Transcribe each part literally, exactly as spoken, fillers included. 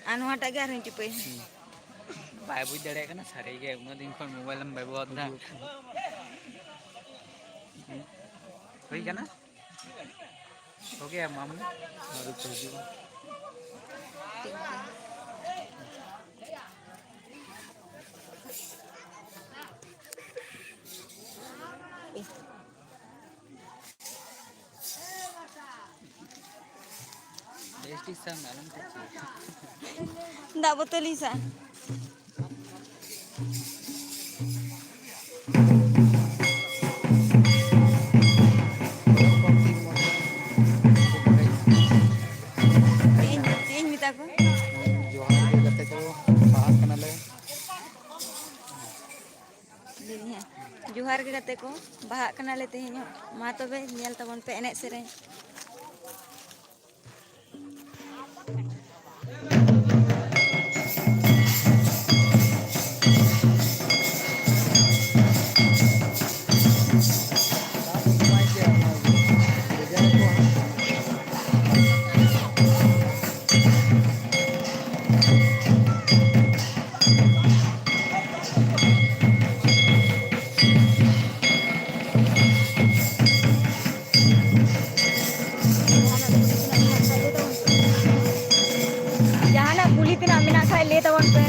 ᱟᱨ ᱱᱚᱣᱟᱴᱟᱜ ᱜᱮ ᱟᱨᱦᱚᱸᱧ ᱴᱤᱯᱟᱹᱭᱟ᱾ ᱵᱟᱭ ᱵᱩᱡᱽ ᱫᱟᱲᱮᱭᱟᱜ ᱠᱟᱱᱟ ᱥᱟᱹᱨᱤ ᱜᱮ, ᱩᱱᱟᱹᱜ ᱫᱤᱱ ᱠᱷᱚᱱ ᱢᱳᱵᱟᱭᱤᱞ ᱮᱢ ᱵᱮᱵᱚᱦᱟᱨ ᱫᱟ᱾ ᱦᱩᱭ ᱠᱟᱱᱟ? ᱦᱳ ᱜᱮᱭᱟ ᱢᱟᱢ᱾ ᱟᱹᱣᱨᱤ ᱠᱚ ᱦᱤᱡᱩᱜᱼᱟ᱾ ᱵᱮᱥ ᱴᱷᱤᱠ ᱥᱟᱵ ᱢᱮ, ᱟᱞᱚᱢ ᱠᱷᱩᱛᱤᱭᱟ᱾ ᱫᱟᱜ ᱵᱳᱛᱚᱞᱤᱧ ᱥᱟᱵ᱾ ᱪᱮᱫ ᱤᱧ, ᱪᱮᱫ ᱤᱧ ᱢᱮᱛᱟ ᱠᱚᱣᱟ? ᱡᱚᱦᱟᱨ ᱜᱮ ᱜᱟᱛᱮ ᱠᱚ, ᱯᱟᱲᱦᱟᱜ ᱠᱟᱱᱟᱞᱮ᱾ ᱞᱟᱹᱭᱫᱟᱹᱧ ᱦᱮᱸ, ᱡᱚᱦᱟᱨ ᱜᱮ ᱜᱟᱛᱮ ᱠᱚ, ᱵᱟᱦᱟᱜ ᱠᱟᱱᱟᱞᱮ ᱛᱮᱦᱮᱧ ᱦᱚᱸ᱾ ᱢᱟ ᱛᱚᱵᱮ ᱧᱮᱞ ᱛᱟᱵᱚᱱ ᱯᱮ ᱮᱱᱮᱡ ᱥᱮᱨᱮᱧ᱾ ᱡᱟᱦᱟᱱᱟᱜ ᱠᱩᱞᱤ ᱛᱮᱱᱟᱜ ᱢᱮᱱᱟᱜ ᱠᱷᱟᱡ ᱞᱟᱹᱭ ᱛᱟᱵᱚᱱ ᱯᱮ᱾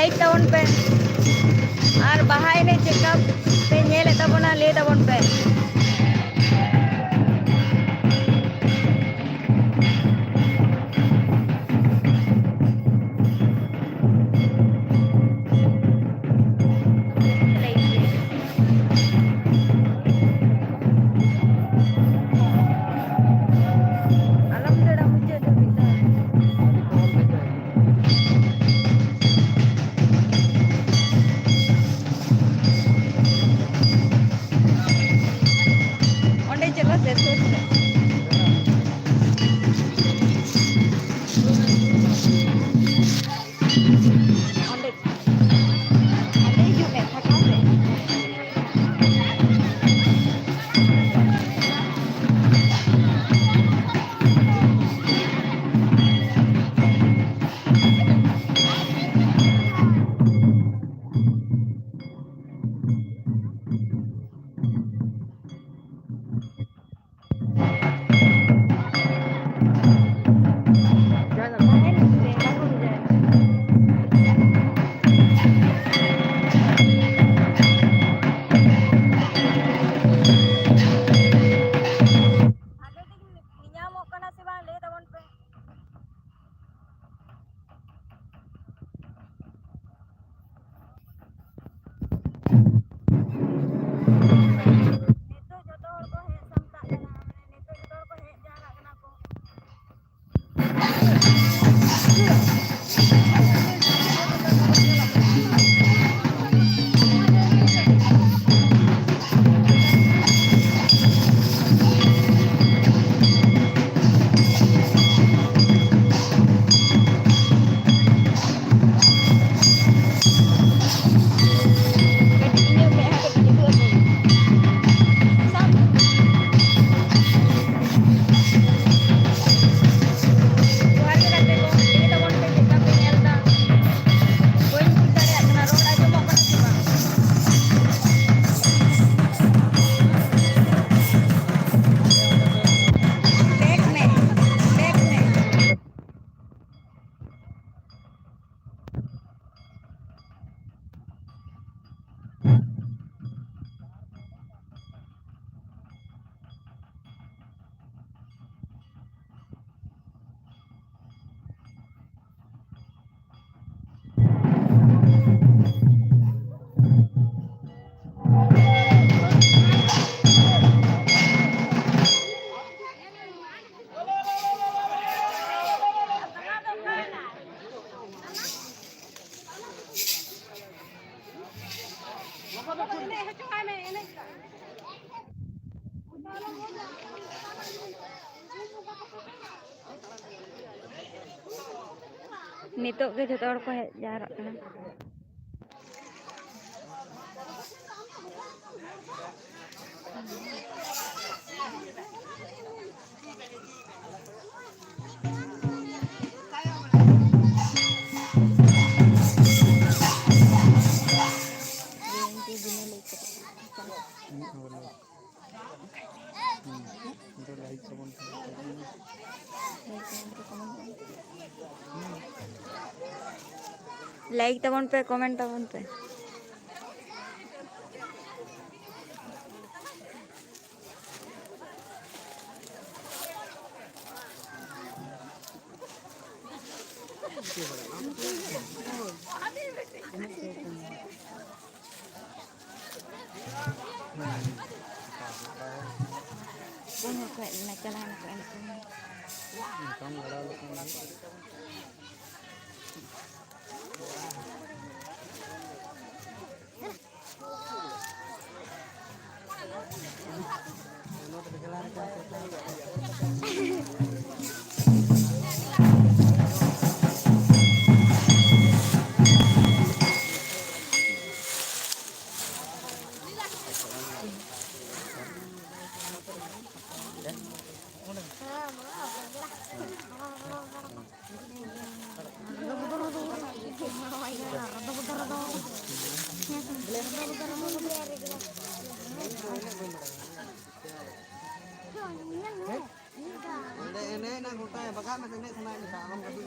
ᱞᱟᱹᱭ ᱛᱟᱵᱚᱱ ᱯᱮ᱾ ᱟᱨ ᱵᱟᱦᱟ ᱮᱱᱮᱡ ᱪᱮᱫᱠᱟ ᱯᱮ ᱧᱮᱞᱮᱫ ᱛᱟᱵᱚᱱᱟ, ᱞᱟᱹᱭ ᱛᱟᱵᱚᱱ ᱯᱮ᱾ ᱟᱞᱚᱢ ᱫᱟᱹᱲᱟ ᱢᱩᱪᱟᱹᱫ ᱫᱷᱟᱹᱵᱤᱡ ᱫᱚ᱾ ᱚᱸᱰᱮ ᱪᱟᱞᱟᱜ ᱥᱮ ᱥᱩᱨ ᱥᱮ᱾ ᱚᱸᱰᱮ, ᱚᱸᱰᱮ ᱦᱤᱡᱩᱜ ᱢᱮ, ᱯᱷᱟᱸᱠᱟ ᱥᱮ᱾ ᱵᱷᱟᱜᱮ ᱴᱷᱤᱠ ᱧᱟᱢᱚᱜ ᱠᱟᱱᱟ ᱥᱮ ᱵᱟᱝ, ᱞᱟᱹᱭ ᱛᱟᱵᱚᱱ ᱯᱮ᱾ ᱱᱤᱛᱚᱜ ᱡᱚᱛᱚ ᱦᱚᱲ ᱠᱚ ᱦᱮᱡ ᱥᱟᱢᱴᱟᱜ ᱠᱟᱱᱟ, ᱢᱟᱱᱮ ᱱᱤᱛᱚᱜ ᱡᱚᱛᱚ ᱦᱚᱲ ᱠᱚ ᱦᱮᱡ ᱡᱟᱣᱨᱟᱜ ᱠᱟᱱᱟ ᱠᱚ᱾ ᱠᱟᱹᱴᱤᱡ ᱤᱧᱟᱹᱜ ᱢᱮᱫᱦᱟ ᱠᱟᱹᱴᱤᱡ ᱩᱫᱩᱜ ᱟᱹᱧ ᱢᱮ᱾ ᱥᱟᱵ᱾ ᱡᱚᱦᱟᱨ ᱜᱮ ᱜᱟᱛᱮ ᱠᱚ, ᱞᱟᱹᱭ ᱛᱟᱵᱚᱱ ᱯᱮ ᱱᱤᱛᱚᱜ ᱜᱮ ᱡᱚᱛᱚ ᱦᱚᱲ ᱠᱚ ᱦᱮᱡ ᱡᱟᱣᱨᱟᱜ ᱠᱟᱱᱟ᱾ ᱞᱟᱭᱤᱠ ᱛᱟᱵᱚᱱ ᱯᱮ, ᱠᱚᱢᱮᱱᱴ ᱛᱟᱵᱚᱱ ᱯᱮ᱾ ᱚᱠᱚᱭ ᱦᱚᱸ ᱠᱚ ᱦᱮᱡ ᱞᱮᱱᱟ, ᱪᱟᱞᱟᱣ ᱱᱟᱠᱚ ᱮᱱᱮᱡ ᱠᱚ᱾ ᱚᱸᱰᱮ ᱮᱱᱮᱡ ᱮᱱᱟ ᱜᱚᱴᱟ, ᱵᱟᱜᱟᱜ ᱢᱮ, ᱮᱱᱮᱡ ᱥᱟᱱᱟᱭᱮᱫ ᱢᱮᱠᱷᱟᱱ, ᱟᱞᱚᱢ ᱜᱟᱹᱰᱤ᱾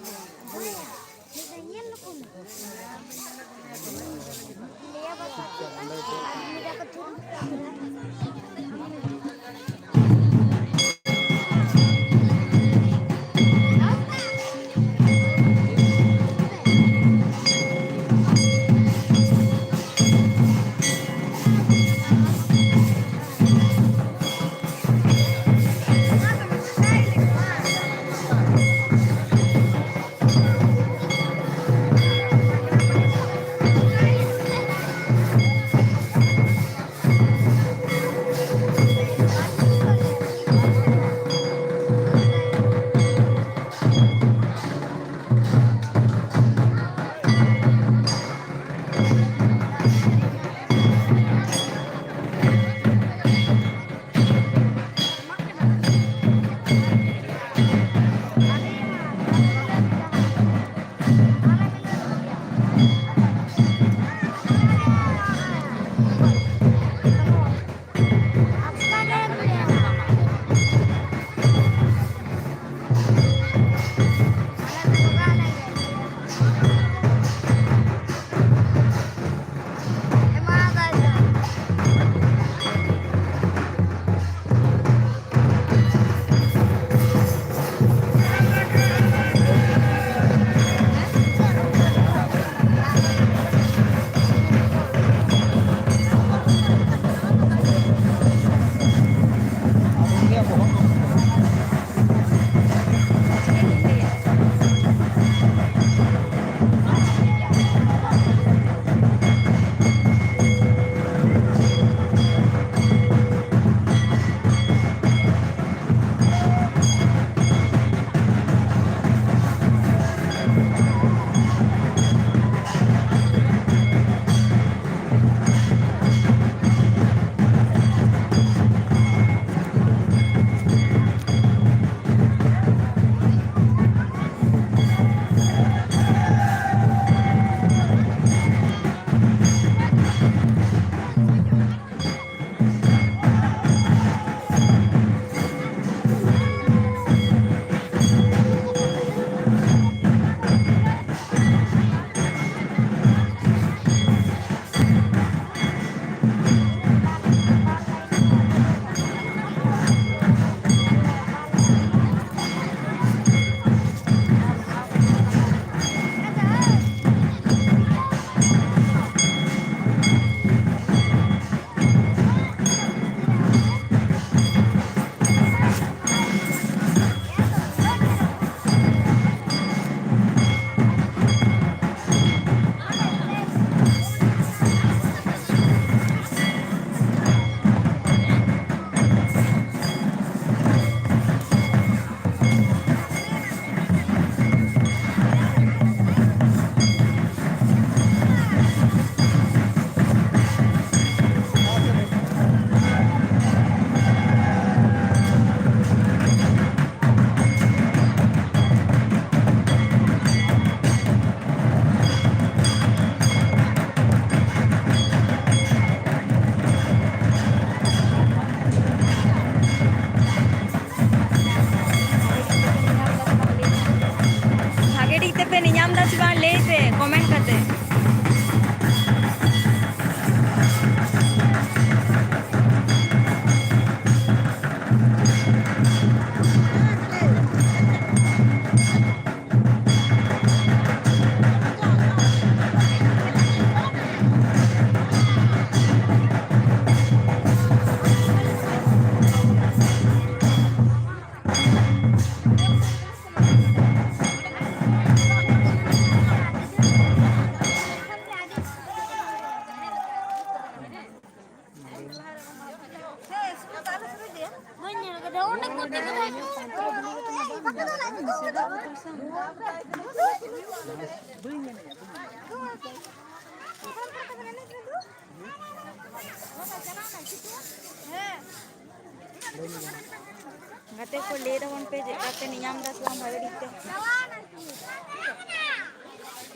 ᱥᱮ ᱵᱟᱝ ᱞᱟᱹᱭ ᱯᱮ ᱠᱚᱢᱮᱱᱴ ᱠᱟᱛᱮ᱾ ᱜᱟᱛᱮ ᱠᱚ ᱞᱟᱹᱭ ᱛᱟᱵᱚᱱ ᱯᱮ ᱪᱮᱫ ᱞᱮᱠᱟ ᱯᱮ ᱧᱟᱢ ᱮᱫᱟ ᱥᱮ ᱵᱟᱝ ᱵᱷᱟᱜᱮ ᱴᱷᱤᱠ ᱛᱮ᱾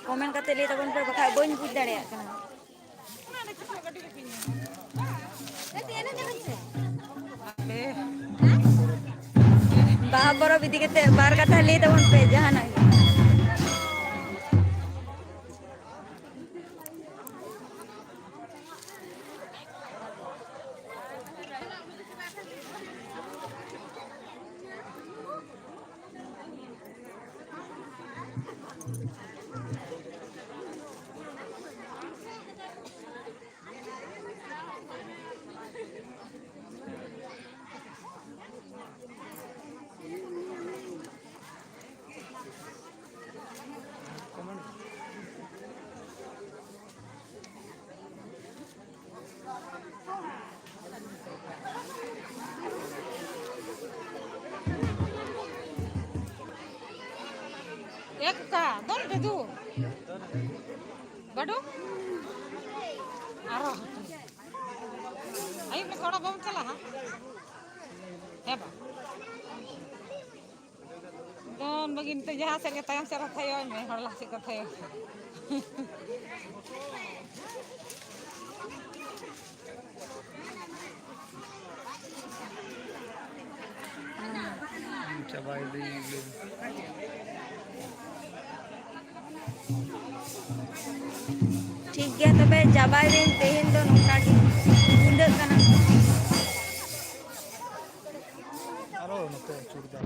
ᱠᱚᱢᱮᱱᱴ ᱠᱟᱛᱮ ᱞᱟᱹᱭ ᱛᱟᱵᱚᱱ ᱯᱮ, ᱵᱟᱠᱷᱟᱡ ᱵᱟᱹᱧ ᱵᱩᱡᱽ ᱫᱟᱲᱮᱭᱟᱜ ᱠᱟᱱᱟ᱾ ᱵᱟᱦᱟ ᱯᱚᱨᱚᱵᱽ ᱤᱫᱤ ᱠᱟᱛᱮ ᱵᱟᱨ ᱠᱟᱛᱷᱟ ᱞᱟᱹᱭ ᱛᱟᱵᱚᱱ ᱯᱮ ᱡᱟᱦᱟᱱᱟᱜ ᱜᱮ᱾ ᱮ ᱠᱟᱠᱟ, ᱫᱚᱱ ᱯᱮ ᱫᱩ᱾ ᱵᱟᱹᱰᱩ? ᱟᱨᱚ ᱦᱟᱹᱴᱤᱧ᱾ ᱟᱹᱭᱩᱵ ᱞᱮᱠᱟ ᱚᱲᱟᱜ ᱵᱟᱵᱚᱱ ᱪᱟᱞᱟᱜᱼᱟ? ᱦᱮᱸ ᱵᱟ᱾ ᱫᱚᱱ ᱵᱟᱹᱜᱤ ᱱᱤᱛᱚᱜ ᱡᱟᱦᱟᱸ ᱥᱮᱫ ᱜᱮ ᱛᱟᱭᱚᱢ ᱥᱮᱫ ᱨᱮ ᱛᱷᱟᱭᱚᱭ ᱢᱮ, ᱦᱚᱲ ᱞᱟᱦᱟ ᱥᱮᱫ ᱠᱚ ᱛᱷᱟᱭᱚ᱾ ᱪᱟᱵᱟᱭ ᱫᱟᱹᱧ ᱮᱠᱫᱚᱢ᱾ ᱴᱷᱤᱠ ᱜᱮᱭᱟ, ᱛᱚᱵᱮ ᱪᱟᱵᱟᱭ ᱫᱟᱹᱧ ᱛᱮᱦᱮᱧ ᱫᱚ ᱱᱚᱝᱠᱟ ᱜᱮ᱾ ᱧᱤᱫᱟᱹᱜ ᱠᱟᱱᱟ᱾ ᱟᱨᱚ ᱱᱚᱛᱮ ᱪᱩᱲᱤᱫᱟᱨ᱾